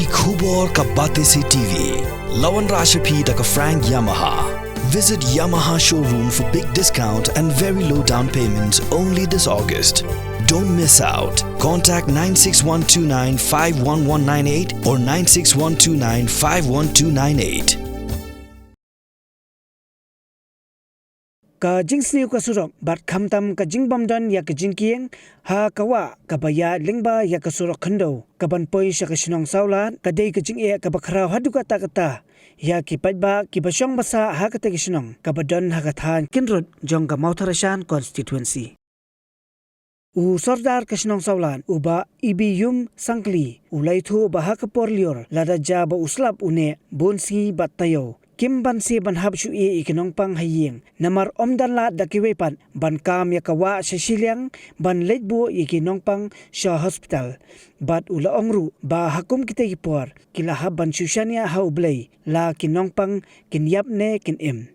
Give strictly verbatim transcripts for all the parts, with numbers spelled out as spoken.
Ki khubor ka Batesi T V. La wanrah sha phi da ka Frank Yamaha. Visit Yamaha showroom for big discount and very low down payments only this August. Don't miss out. Contact nine six one two nine five one one nine eight or nine six one two nine five one two nine eight. Ka jingsniew ka surok bad khamtam ka jingbym don ïa ka jingkieng ha ka wah kaba ïaid lyngba ïa ka surok khyndew kaban poi sha ka shnong Sawlad ka dei ka jingeh kaba khraw haduh katta katta ïa ki paidbah kiba shong basa ha katei ka shnong kaba don ha ka thaiñ Kynrut jong ka Mawthadraishan constituency. U Sordar ka shnong Sawlad, u Bah Ibiyum Sangkli, u la ïathuh ba ha ka por lyiur, lada jia ba u slap une, bun sngi bad taïew, kim banse ban hap shuh ïa ki nongpang ha ïing, namar ym don lad da kiwei pat ban kam ïa ka wah sha shiliang ban leit buh ïa ki nongpang sha hospital. Bad u la ong ruh ba ha kum kitei ki por ki la hap ban shu shaniah ha U Blei la ki nongpang kin ïap ne kin im.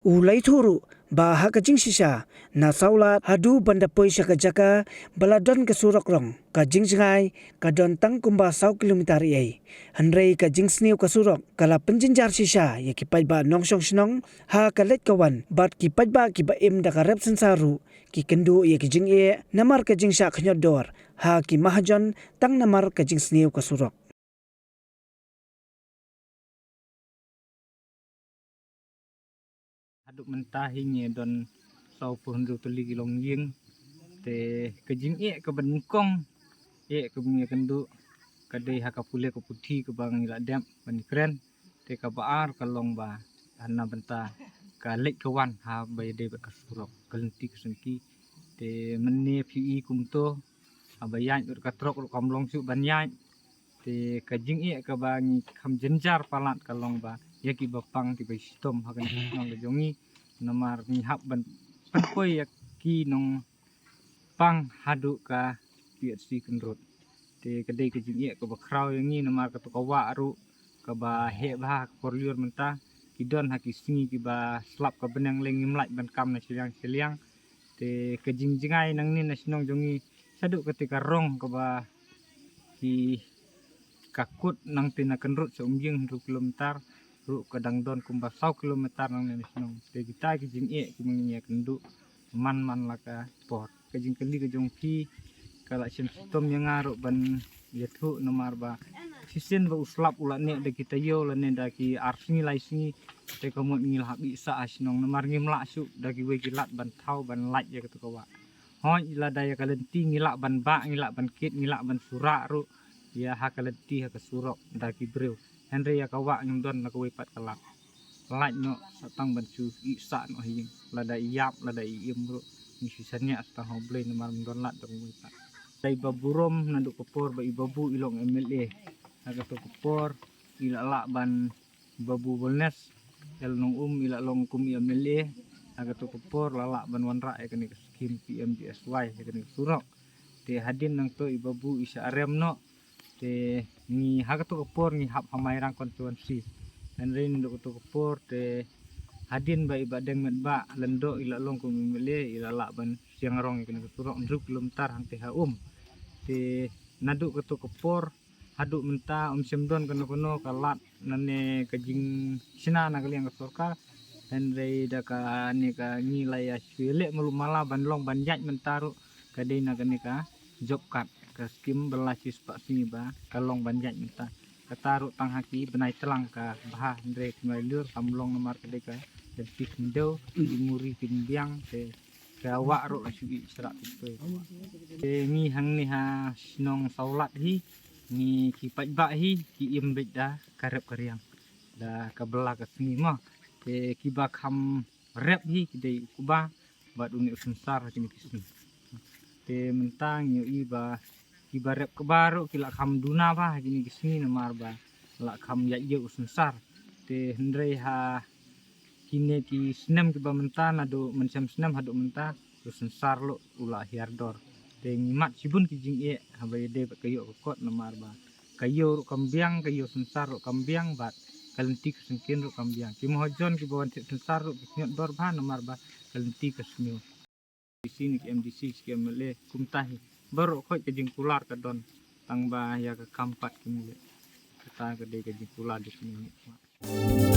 U la ïathuh ruh ba ha ka jingshisha na Sawlad haduh ban da poi sha ka jaka ba la don ka surok rong, ka jingjngai ka don tang kumba saw kilometer ei ei. Hynrei ka jingsniew ka surok ka la pynjynjar shisha ïa ki paidbah nongshong shnong ha ka leit ka wan bad ki paidbah kiba im da ka rep synsar ruh ki kynduh ïa ki jingeh namar ka jingshah khñiot dor ha ki mahajon tang namar ka jingsniew ka surok. Haduh mynta hi ngi don sawphew hynriew tylli ki longïing. Te ka jingeh kaba nyngkong, eh, kaba ngi ïakynduh ka dei ha ka pule ka puthi kaba ngi la dep ban kren. Te kaba ar ka long ba hana bynta ka leit ka wan ha ba ïadei bad ka surok, ka lynti ka syngki. Te mynne phi i kumto, haba ïaid bad ka trok ruh kam long shuh ban ïaid. Te ka jingeh kaba ngi kham jynjar palat ka long ba ïa kiba pang kiba shitom ha kane ka shnong ka jong ngi, namar ngi hap ban pynpoi ïa ki nongpang haduh ka P H C Kynrut. Te ka dei ka jingeh kaba khraw ïa ngi namar kato ka wah ruh kaba heh bha ha ka por lyiur mynta, ki don ha ki sngi kiba slap ka bneng lei ngim lah ban kam na shiliang shiliang. Te ka jingjngai nangne na shnong jong ngi shaduh kata ka rong kaba ki ka kut nangta na Kynrut sha Umïing hynriew kilometer, ruh ka dang don kumba saw kilometer nangne na shnong. Te kita ki jingeh kiba ngi ïakynduh man man la ka por. Ka jingkylli ka jong phi ka la shem shitom ïa nga ruh ban ïathuh namar ba shisien ba u slap u la neh da ki taïew lane da ki ar sngi lai sngi. Te ka mut ngi la hap ïeh sah ha shnong namar ngim lah shuh da kiwei ki lad ban thaw ban lait ïa kato ka wah. Hooid, lada ïa ka lynti ngi lah ban bah, ngi lah ban kit, ngi lah ban surah ruh ïa ha ka lynti ha ka surok da ki briew. Hynrei ïa ka wah ngim don na kawei pat ka lad. Lait noh sa tang ban shu ïeh sah noh ha ïing. Lada i ïap, lada i im ruh ngi shu shaniah sa tang ha U Blei namar ngim don lad da kawei pat. Dei ba burom naduh ka por ba i Babu i long M L A. Ha kato ka por i la lah ban Babu Bolnes L Nongum i la long kum i M L A, ha kato ka por la lah ban wanrah ïa kane ka skim P M G S Y ïa kane ka surok. Te hadien nangto i Babu i shah rem noh. Te ngi ha kato ka por ngi hap ha Mairang constituency. Hynrei naduh kato ka por te hadien ba i Bah Deng Metbah Lyngdoh i la long kum i M L A i la lah ban shah rong ïa kane ka surok hynriew kilometer hangtei ha Um. Te naduh kato ka por haduh mynta ym shym don kano kano ka lad lane ka jingshna na ka liang ka sorkar. Hynrei da kane ka ngi la ïa shu leh malu mala ban long ban ïaid mynta ruh ka dei na kane ka job card, ka skim ba la shispah sngi ba ka long ban ïaid mynta. Kata ruh tang ha ki bnai tlang ka bha, hynrei ki bnai lyiur kam long namar ka dei ka lynti khyndew, ki muri kim biang te ka wah ruh la shu ïeh shrah pynpoi. Te ngi hangne ha shnong Sawlad hi, ngi ki paidbah hi ki im beit da ka rep ka riang, da ka bylla ka sngi mo. Te kiba kham rep hi ki dei u kba bad une u synsar ha kine ki sngi. Te mynta ngi ïohi ba kiba rep kba ruh ki la kham duna bha ha kine ki sngi namar ba la kham ïaid ïa u synsar. Te hynrei ha kine ki snem kiba mynta naduh mynshem snem haduh mynta u synsar ruh u la hiar dor. Te ngi mad shibun ki jingeh haba ïadei bad ka ïoh ka kot namar ba ka ïew ruh kam biang, ka ïew synsar ruh kam biang bad ka lynti ka syngkien ruh kam biang. Ki mahajon kiba wan thied synsar ruh ki khñiot dor bha namar ba ka lynti ka sniew. D C ne ki M D C ki M L A kumta hi. Baroh khoit ka jingkular ka don tang ba ïa ka kam pat kim leh. Ta ka dei ka jingkular jong kine.